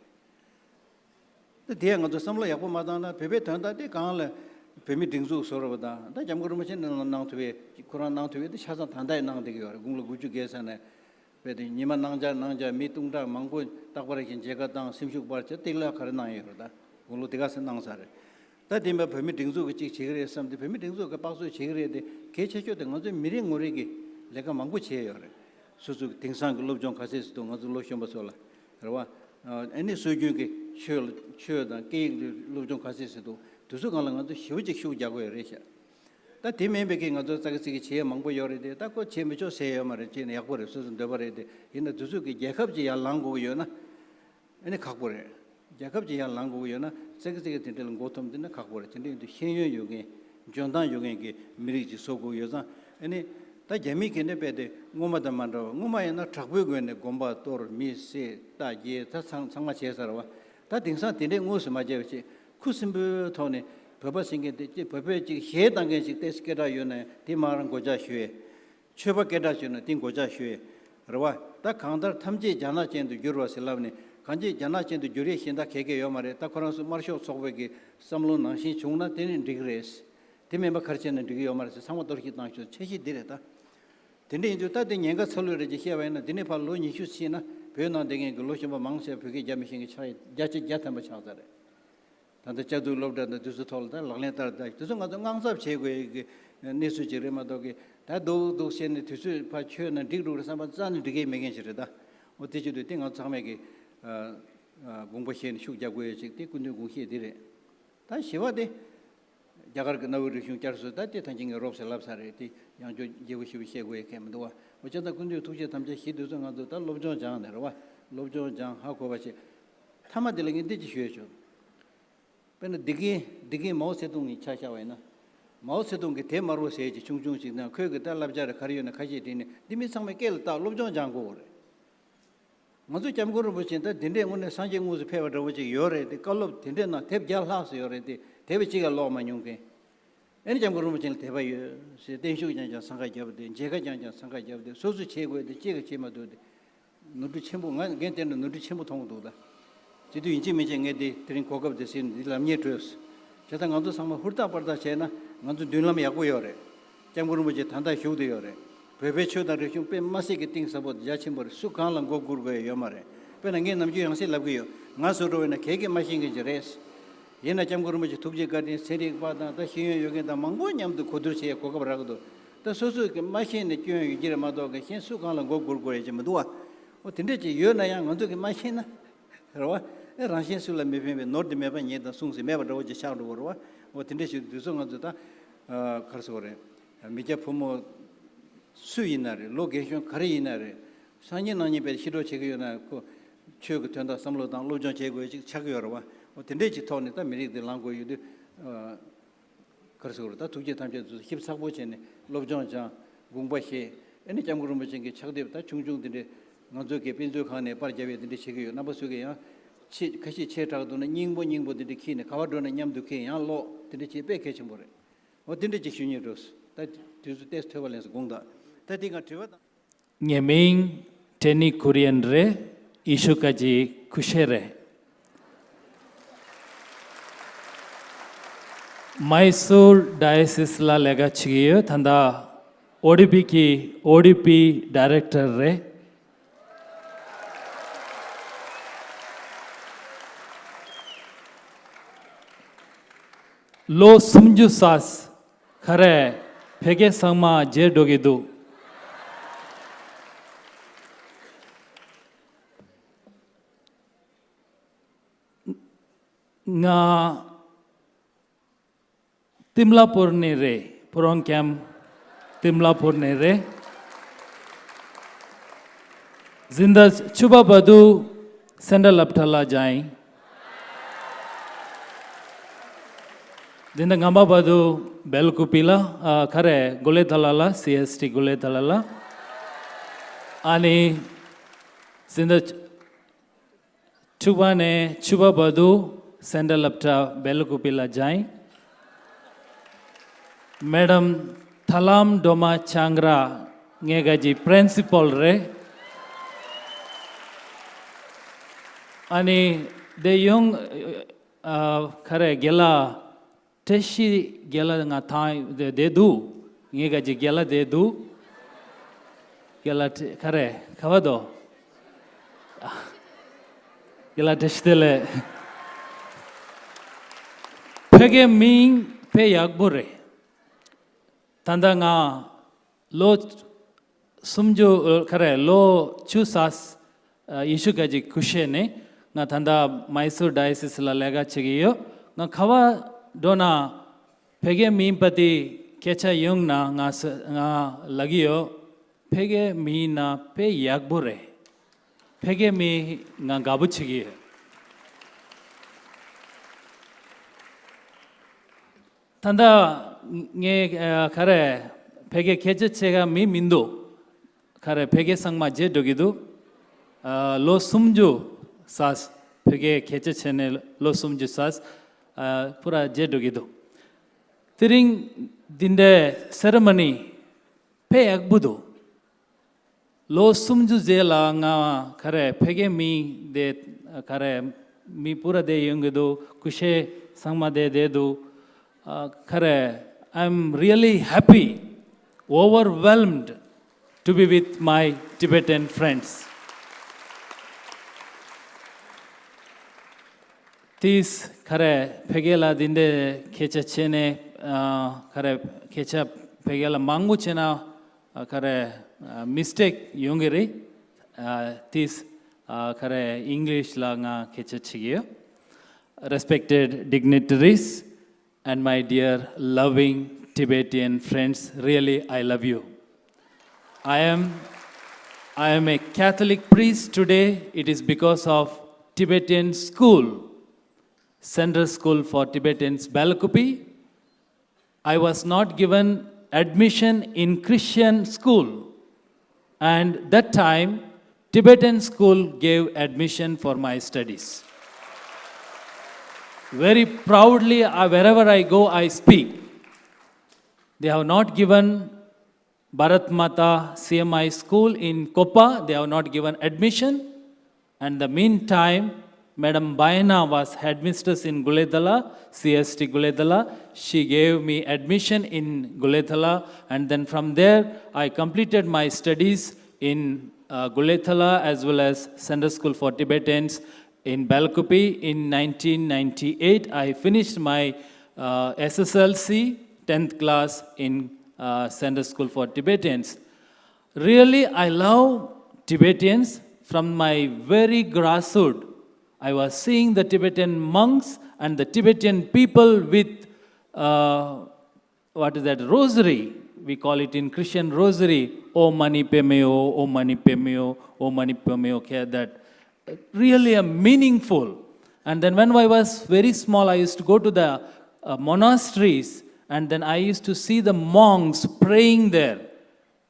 ད་དེ་ཡང་ང་ཚོ་བསམ་བློ་ཡག་པོ་མ་བཏང་ན་བོད་པའི་དོན་དག་དེ་གང་ལ་བོད་མི་སྒྲིག་འཛུགས་བཟོ་རོགས་དང་། ད་སྐྱབས་མགོན་རིན་པོ་ཆེ་ནས་གནང་ཐུབ་པའི་ཁོ་རང་གནང་ཐུབ་པའི་དེ་ཆ་ཚང་ད་ལྟ་ཡང་གནང་བསྡད་ཀྱི་ཡོད་རེད། དགུང་ལོ་དགུ་བཅུ་བརྒལ་ཚར་ནས་བས་དེ་ཉི་མ་གནང་འཆར་གནང་འཆར་མི་སྟོང་ཕྲག་མང་པོ་རྟག་པར་གྱི་མཇལ་ཁ་བཏང་སེམས་ཤུགས་སྤར་བྱས་ཏིག་ལ་ག་རེ་གནང་ཡོད་རེད། ད་དགུང་ལོ་དེ་ག་ཚོད་གནང་ཚར་རེད། ད་དེ་མ་བོད་མི་སྒྲིག་འཛུགས་ཀྱི་གཅིག་བྱེད་ཀྱི་རེད་བསམ་དེ་བོད་མི་སྒྲིག་འཛུགས་ཀྱི་དཔག་ཚོད་བྱེད་ཀྱི་རེད་དེ། གལ་ཆེ་ཤོས་དེ་ང་ཚོའི་མི་རེ་ངོ་རེ་གི་ལས་ཀ་མང་པོ་བྱས་ཡོད་རེད། སོ་སོ་གི་དེང་སང་གི་སློབ་སྦྱོང་ག་ཚད་ཟེར་འདུག་ང་ཚོ་ལོ་གཞོན་པ་ཚོ་ལ་རེད་བ། ཨ་ནི་སྲོལ་རྒྱུན་གྱི་ཆོས་ལ་ཆོས་དང་སྐད་ཡིག་གི་སློབ་སྦྱོང་ག་ཚད་ཟེར་འདུག་དེ་ཚོ་སྒང་ལ་ང་ཚོ་ཞེ་པོ་ཅིག་ཤུགས་རྒྱག་དགོས་ཡོད་རེད་ཤག་ད་དེ་མིན་པའི་གི་ང་ཚོ་ཙག་གི་ཙིག་གི་བྱེད་ཡས་མང་པོ་ཡོད་རེད་དེ། ད་ཁོ་བྱེད་མི་ཆོག་ཟེར་ཡོད་མ་རེད། བྱས་ན་ཡག་པོ་རེད། སོ་སོ་འདོད་པ་རེད་དེ། ཡིན་ན་དེ་ཚོ་གི་རྒྱལ་ཁབ་ཀྱི་ཡར་ལངས་དགོས་ཀྱི་ཡོད་ན། ཨ་ནི་ཁག་པོ་རེད། རྒྱལ་ཁབ་ཀྱི་ཡར་ལངས་དགོས་ཀྱི་ཡོད་ན་ཙག་གི་ཙིག་གི་དེ་འདྲ་ལ་མགོ་འཐོམ་དེ་ན་ཁག་པོ་རེད། དེ་འདྲ་ཡིན་དུས་ཤེས་ཡོན་ཡོད་མཁན་འཇོན་ཐང་ཡོད་མཁན་གྱི་མི་རིགས་ཅིག་བཟོ་དགོས་ཡོད་ཙང་། ཨ་ནི་ད་རྒྱ་མི་གི་ནི་དཔེ་དེ་སྔོན་མ་དང་མ་འདྲ་བ། སྔོན་མ་ཡིན་ན་དྲག་པོའི་སྒོ་ནས་དགོན་པ་གཏོར། མི་བསད། རྟ་བརྒྱལ། ད་ཚང་ཚང་མ་བྱས་ཚར་བ། ད་དེང་སང་དེ་འདྲས་དངོས་སུ་མ་བྱས་པ་བྱས། ཁུ་སིམ་པོའི་ཐོག་ནས་བོད་པ་ཟེར་མཁན་དེ་ཅི་བོད་པས་ཅིག་གཞས་བཏང་མཁན་ཞིག་ཏོག་ཙམ་སྐད་གྲགས་ཡོད་ན་དེ་མར་མགོ་ལྕག་གཞུ་ཡས། ཆོས་པ་སྐད་གྲགས་ཆོད་ན་དེ་མགོ་ལྕག་གཞུ་ཡས་རེད་བ། ད་གང་ལྟར་ཐམས་ཅད་རྒྱ་ནག་ཅན་དུ་བསྒྱུར་བ་ཟེར་ལབ་ནས། གང་ཅི་རྒྱ་ནག་ཅན་དུ་བསྒྱུར་ཡས་གཞན་དག་ག་གེ་ཡོད་མ་རེད། ད་ཁོ་རང་ཚོ་དམར་ཤོག་ཚོགས་པའི་གི་བསམ་བློ་ནང་བཞིན་བྱུང་ན་དེ་ནི་འགྲིག་གི་རེད། དེ་མིན་པ་ག་རེ་བྱས་ན་འགྲིག་གི་ཡོད་མ་རེད་ཟེར་ཚང་མ་གཏོར་བཤིག་བཏང་ཆོག་འཆར་གཞི་འདི་རེད་ད། དེ་འདྲ་ཡིན་དུས་ད་དེ་ཉེན་ཁ་ཚ་ལོས་རེད་ཅེས་བཤད་པ་ཡིན་ན། འདི་ནས་ཕར་ལོ་ཉི་ཤུ་ཕྱིན་ན་བོད་ནང་བསྡད་མཁན་གྱི་ལོ་གཞོན་པ་མང་ཆེ་བ་བོད་སྐད་རྒྱབ་མི་ཤེས་མཁན་ཆགས་ཡས་བརྒྱ་ཆ་བརྒྱ་ཐམ་པ་ཆགས་ཚར་རེད། ད་ལྟ་བཅའ་སྡོད་སློབ་གྲྭ་དང་དེ་ཚོའི་ཐོག་ལ་ད་ལག་ལེན་བསྟར། ད་དེ་ཚོ་ང་ཚོ་དངངས་འཚབ་བྱེད་དགོས་ཀྱི་གནས་ཚུལ་ཅིག་རེད་མ་གཏོགས་ཀྱི། ད་སྡུག་སྡུག་བྱས་ནས་དུས་ཚོད་ཕར་འཁྱོལ་ན་འགྲིག་འགྲོ་གི་རེད་བསམ་པ་རྩ་ནས་འགྲིག་གི་མེད་མཁན་ཞིག་རེད་ད། འོ་དེ་བྱེད་དུས་དེ་ང་ཚོ་ཚང་མས་ཀྱི་ཨ་ཨ་དགོངས་པ་བཞེས་ནས་ཤུགས་རྒྱག་དགོས་ཡ་ཅིག་དེ་སྐུ་མདུན་དགོངས་བཞེས་འདི་རེད། ད་བཞི་པ་དེ། རྒྱ་གར་གྱི་གནའ་བོའི་རིག་གཞུང་བསྐྱར་གསོ་ད་དེ་ཐང་ཆེན་གྱི་རོབ་ཟེར་ལབ་ས་རེད། དེ་ཡང་བསྐྱར་རྒྱས་པོ་ཞེ་པོ་བཤད་དགོས་ཡ་གང་ཡང་མི་འདུག་བ། འོ་བྱས་ཙང་སྐུ་མདུན་ཐུགས་རྗེ་དམ་བཅའ་བཞེས་དུས་ཚོད་ང་ཚོ་ད་སློབ་སྦྱོང་སྦྱངས་ནས་རེད་བ། སློབ་སྦྱོང་སྦྱངས་ཧ་གོ་བ་བྱས། མཐའ་མ་དེ་ལ་ངས་འདི་ཅིག་ཞུ་ཡ་བྱུང་། དཔེར་ན་འདི་གིན་འདི་གིན་མའོ་ཙེ་ཏུང་གི་ཆ་བཞག་པ་ཡིན་ན། མའོ་ཙེ་ཏུང་གི་དེབ་དམར་པོ་ཟེར་གྱི་ཆུང་ཆུང་ཞིག་དང་། ཁོས་གི་ད་བསླབ་བྱ་རེ་ག་རེ་ཡོད་ན་ཁ་ཤས་བྲིས་ནས་འདི་མི་ཚང་མས་སྐེ་ལ་བཏགས་སློབ་སྦྱོང་སྦྱང་དགོས་རེད། ང་ཚོ་སྐྱབས་མགོན་རིན་པོ་ཆེ་ད་དེ་འདྲས་དངོས་གནས་སངས་རྒྱས་དངོས་སུ་ཕེབས་པ་འདྲ་བོ་ཅིག་ཡོད་རེད་དེ། བཀའ་སློབ་དེ་འདྲས་གནང་དེབ་བརྒྱ་ལྷག་ཙམ་ཡོད་རེད་དེ། དེབ་གཅིག་ཀྱང་ཀློག་མ་མྱོང་མཁན། ཨ་ནི་སྐྱབས་མགོན་རིན་པོ་ཆེ་ལ་དད་པ་ཡོད་ཟེར་བརྟན་བཞུགས་རྐྱང་རྐྱང་འཚང་ཁ་བརྒྱབ་སྟེ། མཇལ་ཁ་རྐྱང་རྐྱང་འཚང་ཁ་བརྒྱབ་སྟེ། སོ་སོས་བྱེད་དགོས་དེ་གཅིག་ཀྱང་བྱེད་མ་ཐུབ་སྟེ། ནོར་འཁྲུལ་ཆེན་པོ། ང་འགན་དེ་འདྲ་ནོར་འཁྲུལ་ཆེན་པོ་མཐོང་གི་འདུག་ད། དེ་དུས་ཡིན་གཅིག་མིན་གཅིག་ངས་དེ་དེ་རིང་གོ་སྐབས་དེ་ཟིན་ནས་འདི་ལམ་ཉེས་གྲོལ། བྱས་ཙང་ང་ཚོ་ཚང་མ་ཧུར་ཐག་པར་ཐག་བྱས་ན་ང་ཚོ་མདུན་ལམ་ཡག་པོ་ཡོད་རེད། སྐྱབས་མགོན་རིན་པོ་ཆེ་ད་ལྟ་བཞུགས་བསྡད་ཡོད་རེད། བོད་པའི་ཆོས་དང་རིག་གཞུང་དཔེ་མ་སྲིད་ཀྱི་གཏིང་ཟབ་པོ་རྒྱ་ཆེན་པོ་རེད། སུ་གང་ལ་མགོ་སྒུར་དགོས་ཡ་ཡོད་མ་རེད། དཔེར་ན་ངས་ནམ་རྒྱུན་ཡང་སེ་ལབ་ཀྱི་ཡོད། ང་བཟོ་འདྲ་བོ་ཡིན་ན་གལ་གྱིས་མ་ཤེས་མཁན་ཅིག་རེད། ཡིན་ན་སྐྱབས་མགོན་རིན་པོ་ཆེ་ཐུགས་རྗེ་བཀའ་དྲིན། ཚན་རིག་པ་དང་ད་ཤེས་ཡོན་ཡོད་མཁན་དང་མང་པོ་མཉམ་དུ་གོ་བསྡུར་བྱེད་ཡ་གོ་སྐབས་རག་གི་འདུག་ད་སོ་སོས་ཀྱི་མ་ཤེས་ནས་སྐྱོན་ཡོད་ཀྱི་རེད་མ་གཏོགས་ཀྱི་གཞན་སུ་གང་ལ་མགོ་སྒུར་དགོས་ཡ་ཅིག་མི་འདུག་བ། འོ་དེ་འདྲས་ཅིག་ཡོད་ན་ཡང་ང་ཚོ་གིས་མ་ཤེས་ན། རེད་བ། ཨེ་རང་གཞན་སུ་ལ་མི་ཕན་པའི། ནོར་འདི་མེད་པ་ཉིད་དང་གསུངས་ཟིན་མེད་པ་འདྲ་བོ་ཅིག་ཆགས་འགྲོ་གི་རེད་བ། འོ་དེ་འདྲས་ཞིག་དུས་ཚོད་ང་ཚོ་ད། ཨ་ག་རེ་ཟེར་དགོས་རེད། མི་སྐྱ་ཕོ་མོ་སུ་ཡིན་ན་རེད། ལོ་རྒན་གཞོན་ག་རེ་ཡིན་ན་རེད། སང་ཉིན་གནངས་ཉིན་དཔེ་ཤི་འགྲོ་བྱེད་ཀྱི་ཡོད་ན་ཁོ་ཆོས་ཀྱི་དོན་དག་བསམ་བློ་བཏང་སློབ་སྦྱོང་བྱེད་དགོས་ཅིག་ཆགས་ཀྱི་ཡོད་རེད་བ། འོ་དེ་འདྲས་ཀྱི་ཐོག་ནས་ད་མི་རིགས་འདི་ལངས་དགོས་ཡོད་དུས། ག་རེ་ཟེར་དགོས་རེད། ད་ཐུགས་རྗེ་ཐམས་ཅད་དུ་ཞིབ་ཚགས་པོ་བྱས་ནས་སློབ་སྦྱོང་སྦྱངས། དགོངས་པ་བཞེས། ཨ་ནི་སྐྱབས་མགོན་རིན་པོ་ཆེ་གི་ཕྱག་དེབ་ད་ཆུང་ཆུང་དེ་འདྲས་ང་ཚོ་གི་དཔེ་མཛོད་ཁང་ནས་པར་རྒྱབ་ཡས་དེ་འདྲས་བྱེད་ཀྱི་ཡོད། རྣམ་པ་ཚོ་གིས་ཡང་ཆེད་ཁ་ཤས་ཆེ་དྲགས་འདུག་ན་སྙིང་པོ་སྙིང་པོ་དེ་འདྲས་འཁྱེར་ནས་ག་པར་འགྲོ་ན་མཉམ་དུ་འཁྱེར་ཡང་ཀློག་དེ་འདྲས་བྱེད་དཔེ་གལ་ཆེན་པོ་རེད། འོ་དེ་འདྲས་ཅིག་ཞུ་སྙིང་འདོད། ད་དུས་ཚོད་ཏོག་ཙམ་ཐོབ་པ་ལེན་སོང་དགོངས་དག་ད་དེ་ང་དྲི་བ་དང་། ངའི་མིང་ཀྲེ་ནི་ཀུ་རི་ཡན་རེད། ཡེ་ཤུ་ཀ་ཇི་ཀུ་ཤེ་རེད། མའི་སུར་ཌའི་སིས་ལ་ལས་ཀ་བྱེད་ཀྱི་ཡོད། ད་ལྟ་ཨོ་ཌི་པི་གི་ཨོ་ཌི་པི་ཌའི་རེག་ཊར་རེད། ལོ་སུམ་ཅུ་ཙམ། ག་རེ། བོད་སྐད་ཚང་མ་བརྗེད་འགྲོ་གི་འདུག་ང་ཏིམ་ལ་པུར་ནས་རེད། ཕུ་རོང་ཁེམ་ཏིམ་ལ་པུར་ནས་རེད། འཛིན་གྲྭ་བཅུ་པ་བར་དུ་སེན་ཊར་སློབ་གྲྭ་ལ་སྦྱངས་ཡིན། འཛིན་གྲྭ་ལྔ་པ་བར་དུ་སྦེལ་ཀུ་པི་ལ། ཨ། ག་རེ། གུ་ལེ་ཐ་ལ་ལ། སི་ཨེས་ཊི་གུ་ལེ་ཐ་ལ་ལ། ཨ་ནི་འཛིན་གྲྭ་དྲུག་པ་ནས་བཅུ་པ་བར་དུ་སེན་ཊར་སློབ་གྲྭ་སྦེལ་ཀུ་པི་ལ་སྦྱངས་ཡིན། མེ་ཌམ་ཐ་ལམ་སྒྲོལ་མ་ལྕང་ར་ངེད་ཀ་གི་པི་རིན་སི་པལ་རེད། ཨ་ནི་དེ་ཡང་། ཨ། ག་རེ། རྒན་ལགས་བཀྲ་ཤིས་རྒན་ལགས་ང་ཐང་དེ་དེ་འདུག་ངེད་ཀ་གི་རྒན་ལགས་དེ་འདུག་རྒན་ལགས་ག་རེ། ག་པར་འདུག་རྒན་ལགས་བཀྲ་ཤིས་བདེ་ལེགས། བོད་སྐད་མིང་དཔེ་ཡག་པོ་རེད། ད་ལྟ་ང་ལོ་སུམ་ཅུ། ཨ། ག་རེ། ལོ་བཅུ་ཙམ། ཨ། ཡེ་ཤུ་ཀ་ཇི་ཀུ་ཤེ་ནས་ང་ད་ལྟ་མའི་སུར་ཌའི་སིས་ལ་ལས་ཀ་བྱེད་ཀྱི་ཡོད། ང་ག་པར་འགྲོ་ན་བོད་སྐད་མིང་པ་དེ་སྐད་ཆ་ཡོང་ན་ང་ས་ང་ལབ་ཀྱི་ཡོད། བོད་སྐད་མིང་ན་དཔེ་ཡག་པོ་རེད། བོད་སྐད་མིང་ང་དགའ་པོ་བྱེད་ཀྱི་ཡོད། ད་ལྟ་ངས། ཨ། ག་རེ། བོད་སྐད་སྐད་ཆ་བྱེད་མཁན་མི་མི་འདུག་ག་རེ། བོད་སྐད་ཚང་མ་བརྗེད་འགྲོ་གི་འདུག་ཨ། ལོ་སུམ་ཅུ་ཙམ། བོད་སྐད་སྐད་ཆ་བྱས་ནས་ལོ་སུམ་ཅུ་ཙམ། ཨ། པུ་ར་བརྗེད་འགྲོ་གི་འདུག་དེ་རིང་འདི་འདྲའི་སེ་རེ་མོ་ནི་དཔེ་ཡག་པོ་འདུག་ལོ་སུམ་ཅུ་རྗེས་ལ་ང་ག་རེ། བོད་སྐད་མིང་དེ་ག་རེ། མི་པུ་ར་དེ་ཡོང་གི་འདུག་ཀུ་ཤེ་ཚང་མ་དེ་དེ་འདུག་ཨ། ག་རེ། I'm really happy, overwhelmed to be with my Tibetan friends. དེས་ག་རེ། བོད་སྐད་ལ་འདི་འདྲའི་སྐད་ཆ་བྱས་ནས། ཨ། ག་རེ། སྐད་ཆ་བོད་སྐད་ལ་མང་པོ་བྱས་ན། ཨ། ག་རེ། ཨ། མི་སི་ཊེག་ཡོང་གི་རེད། ཨ། དེས། ཨ། ག་རེ། ཨིང་ལིཤ་ལ་ང་སྐད་ཆ་བྱེད་ཀྱི་ཡོད། Respected dignitaries and my dear loving Tibetan friends, really I love you. I am, I am a Catholic priest today. It is because of Tibetan school, Central School for Tibetans, Belakopi. I was not given admission in Christian school, and that time Tibetan school gave admission for my studies. Very proudly, I, wherever I go, I speak. They have not given Bharat Mata C M I school in Kopa, they have not given admission. And the meantime, Madam Baina was headmistress in Guletala, C S T Guletala. She gave me admission in Guletala, and then from there, I completed my studies in, uh, Guletala as well as Central School for Tibetans in Belakopi. In nineteen ninety-eight, I finished my, uh, S S L C, tenth class in, uh, Central School for Tibetans. Really, I love Tibetans. From my very grassroots, I was seeing the Tibetan monks and the Tibetan people with, uh, what is that, rosary. We call it in Christian rosary, Om Mani Padme Hum, Om Mani Padme Hum, Om Mani Padme Hum, okay, that really a meaningful. And then when I was very small, I used to go to the uh, monasteries, and then I used to see the monks praying there,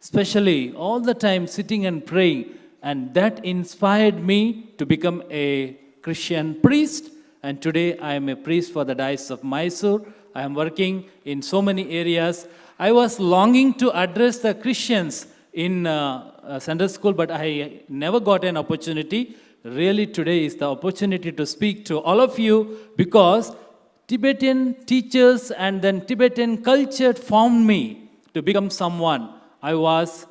especially all the time sitting and praying. And that inspired me to become a Christian priest. And today I am a priest for the Diocese of Mysore. I am working in so many areas. I was longing to address the Christians in uh, uh, Sunday school, but I never got an opportunity. Really, today is the opportunity to speak to all of you because Tibetan teachers and then Tibetan culture formed me to become someone. I was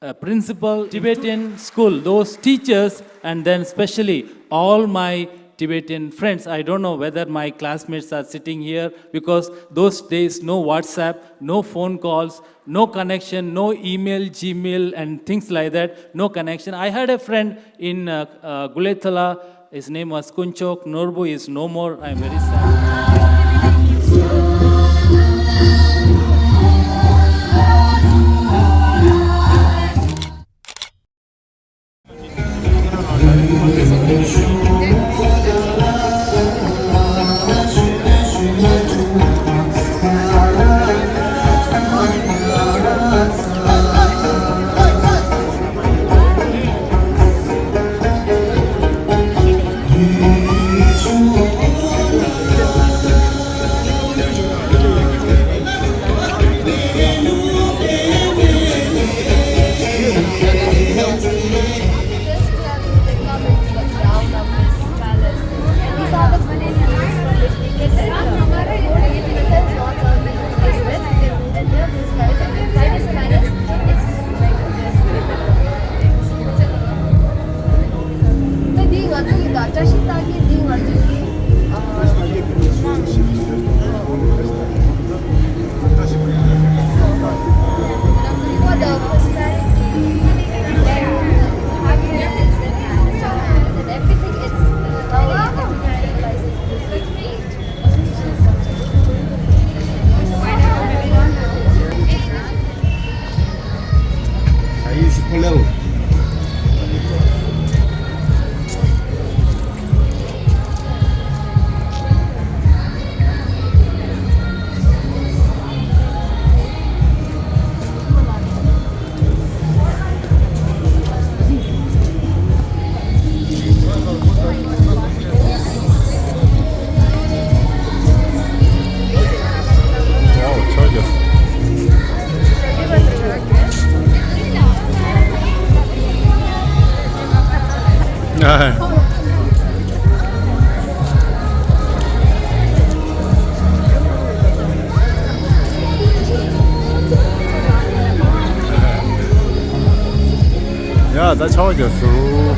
a principal Tibetan school, those teachers, and then especially all my Tibetan friends. I don't know whether my classmates are sitting here because those days no WhatsApp, no phone calls, no connection, no email, Gmail, and things like that, no connection. I had a friend in uh, uh, Gulethala. His name was Kunchok. Norbu is no more. I am very sad. These are the food from which we get the food. It is in a sense not served in this way. Inside is palace. It's like this. So འདི་ང་ཚོ་ཡི་ད་བཀྲ་ཤིས་རྟགས་བརྒྱད་འདི་ང་ཚོ་ཡི་ཨ། For the prosperity and happiness and everything, it's the knowledge that we can symbolize is this eight. ཡ་ད་ཆར་པ་རྒྱག་སོང་།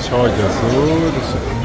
ཆར་པ་རྒྱག་སོང་།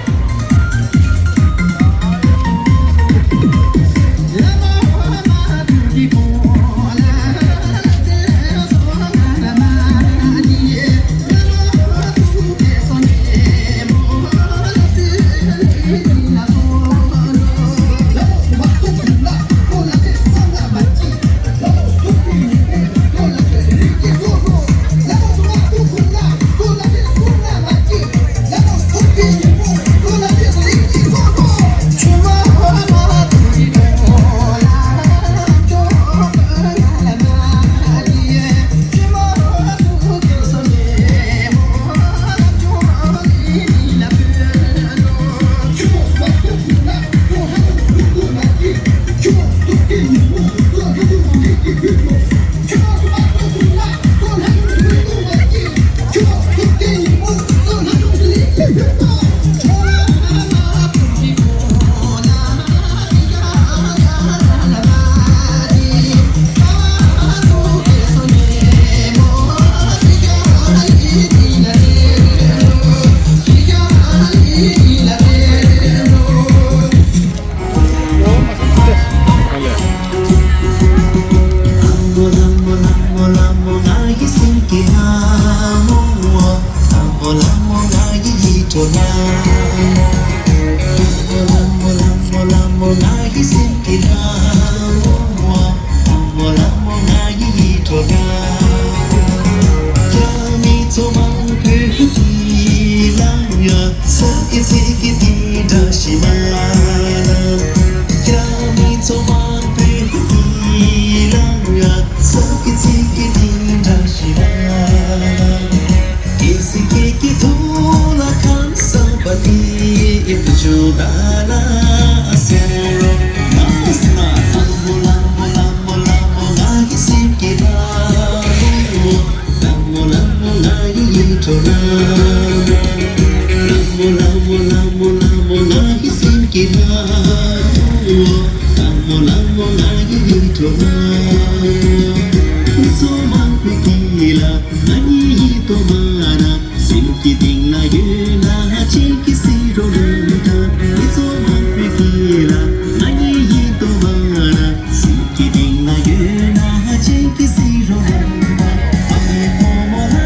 སེམས་ཀྱི་གཏིང་ལ་ཡོད་ན་གཅིག་གིས་གཟིགས་རོགས་གནང་དང་། མི་ཚོགས་མང་པོའི་དཀྱིལ་ལ་ང་གཉིས་ཡིན་དོ་མ་ར། སེམས་ཀྱི་གཏིང་ལ་ཡོད་ན་གཅིག་གིས་གཟིགས་རོགས་གནང་དང་། ཨ་མའི་བུ་མོ་ལ་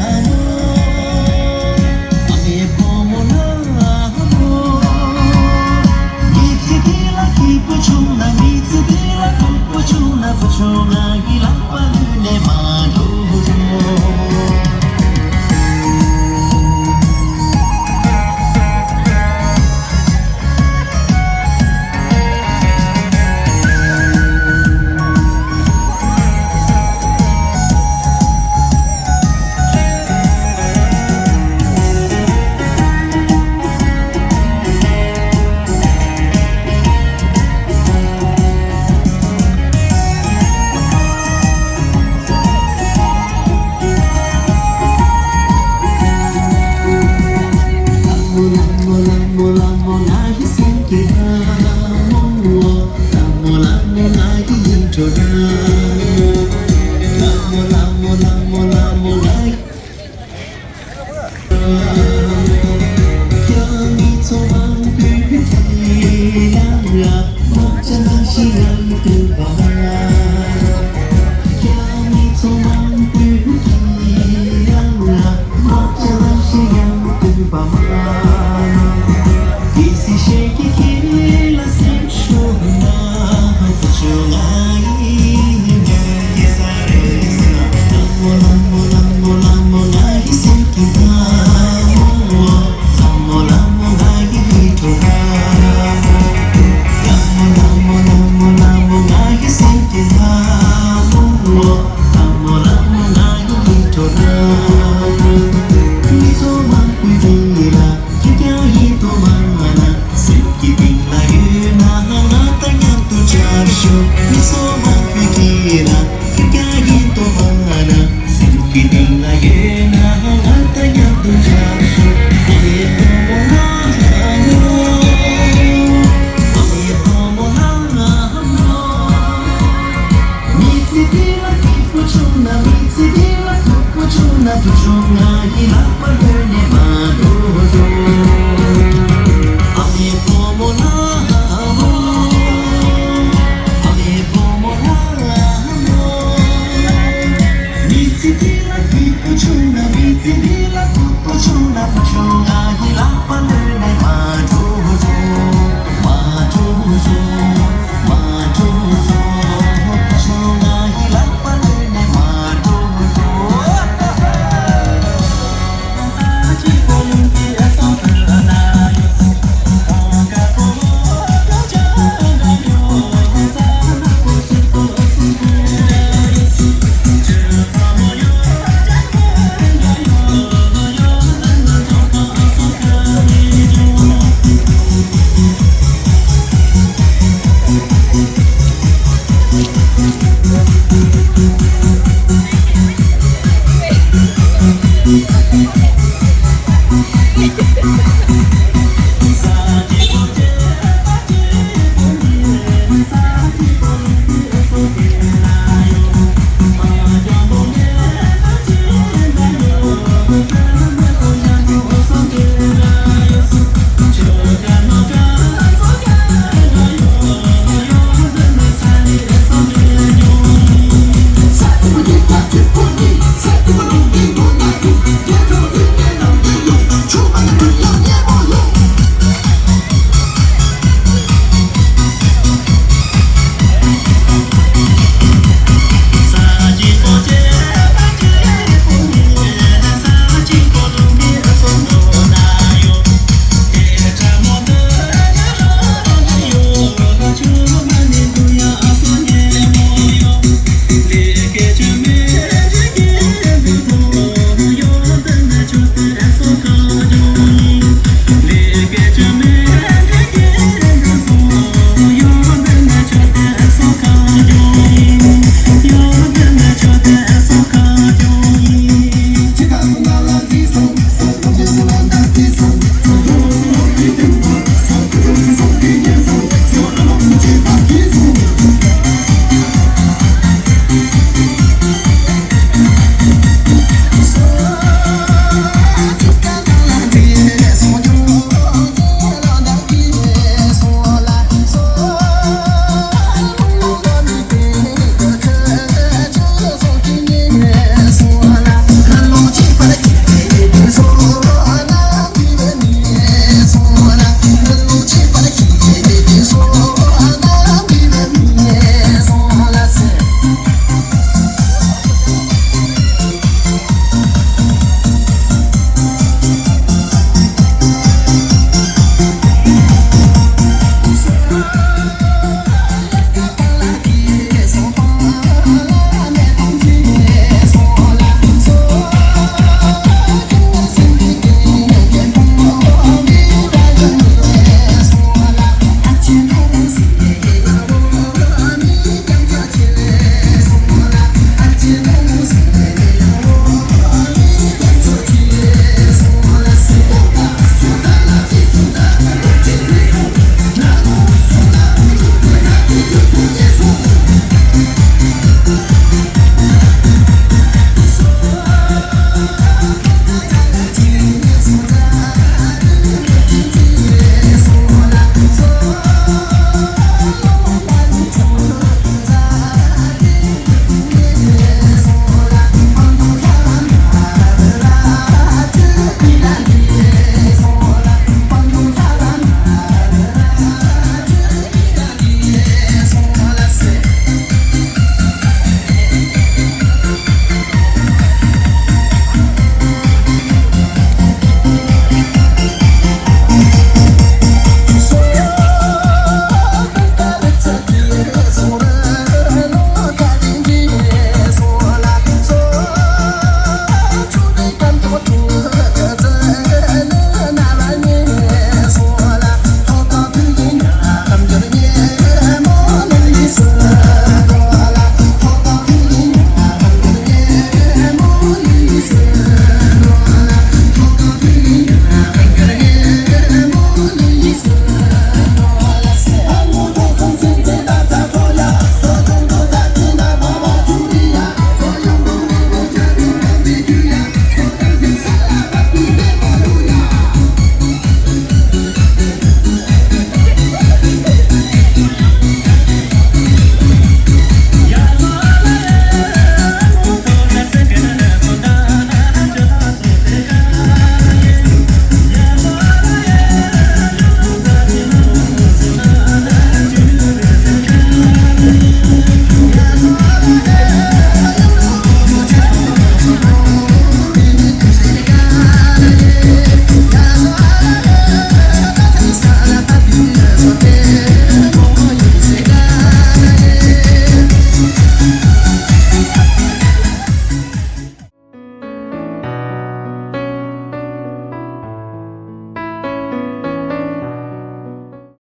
ཨ་མོ། ཨ་མའི་བུ་མོ་ལ་ཨ་མོ། མི་ཚེ་འདི་ལ་སྐྱིད་པོ་བྱུང་ན། མི་ཚེ་འདི་ལ་སྡུག་པོ་བྱུང་ན། བུ་ཆུང་ང་ཡི་ལག་པ་ལུས་ནས་མ་འགྲོ་རོགས།